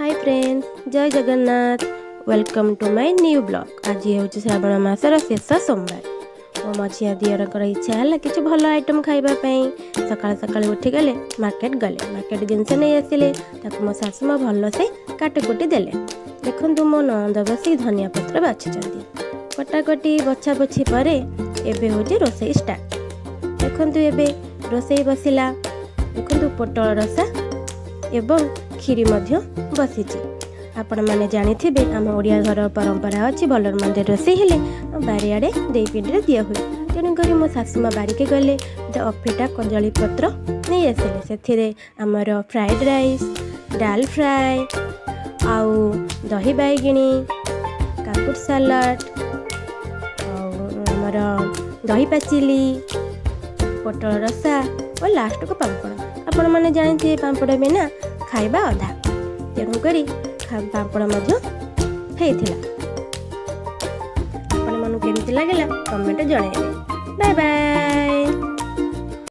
Hi friends, Jay Jagannath. Welcome to my new vlog. ଆଜି ହେଉଛି ଶ୍ରାବଣ ମାସର ଶେଷ ସୋମବାର। ମୋ ମଝିଆ ଦିଅରଙ୍କର ଇଚ୍ଛା ହେଲା କିଛି ଭଲ ଆଇଟମ୍ ଖାଇବା ପାଇଁ। ସକାଳୁ ସକାଳୁ ଉଠିଗଲେ, ମାର୍କେଟ ଗଲେ, ମାର୍କେଟ ଜିନିଷ ନେଇ ଆସିଲେ। ତାକୁ ମୋ ଶାଶୁ ମା ଭଲସେ କାଟିକୁଟି ଦେଲେ। ଦେଖନ୍ତୁ, ମୋ ନଣନ୍ଦ ବସି ଧନିଆ ପତ୍ର ବାଛୁଛନ୍ତି। କଟାକଟି ବଛା ବଛି ପରେ ଏବେ ହେଉଛି ରୋଷେଇ ଷ୍ଟାର୍ଟ। ଦେଖନ୍ତୁ, ଏବେ ରୋଷେଇ ବସିଲା। ଦେଖନ୍ତୁ, ପୋଟଳ ରସା ଏବଂ କ୍ଷୀରି ମଧ୍ୟ ବସିଛି। ଆପଣମାନେ ଜାଣିଥିବେ, ଆମ ଓଡ଼ିଆ ଘର ପରମ୍ପରା ଅଛି, ଭଲ ମନ୍ଦ ରୋଷେଇ ହେଲେ ଆମ ବାରିଆଡ଼େ ଦେଇ ପିଣ୍ଡିରେ ଦିଆ ହୁଏ। ତେଣୁକରି ମୋ ଶାଶୁ ମା ବାରିକି ଗଲେ, ଗୋଟେ ଅଫିଟା କଦଳୀ ପତ୍ର ନେଇ ଆସିଲେ। ସେଥିରେ ଆମର ଫ୍ରାଏଡ଼୍ ରାଇସ୍, ଡାଲ ଫ୍ରାଏ ଆଉ ଦହି ବାଇଗିଣୀ, କାକୁଡ଼ି ସାଲାଡ଼ ଆଉ ଆମର ଦହି ପାଚିଲି, ପୋଟଳ ରସା ଓ ଲାଷ୍ଟକୁ ପାମ୍ପଡ଼। ଆପଣମାନେ ଜାଣିଥିବେ, ପାମ୍ପଡ଼ ବିନା ଖାଇବା ଅଧା। ତେଣୁକରି ପାମ୍ପଡ଼ ମଧ୍ୟ ହେଇଥିଲା। ଆପଣମାନଙ୍କୁ କେମିତି ଲାଗିଲା, କମେଣ୍ଟ ଜଣାଇବେ। Bye bye.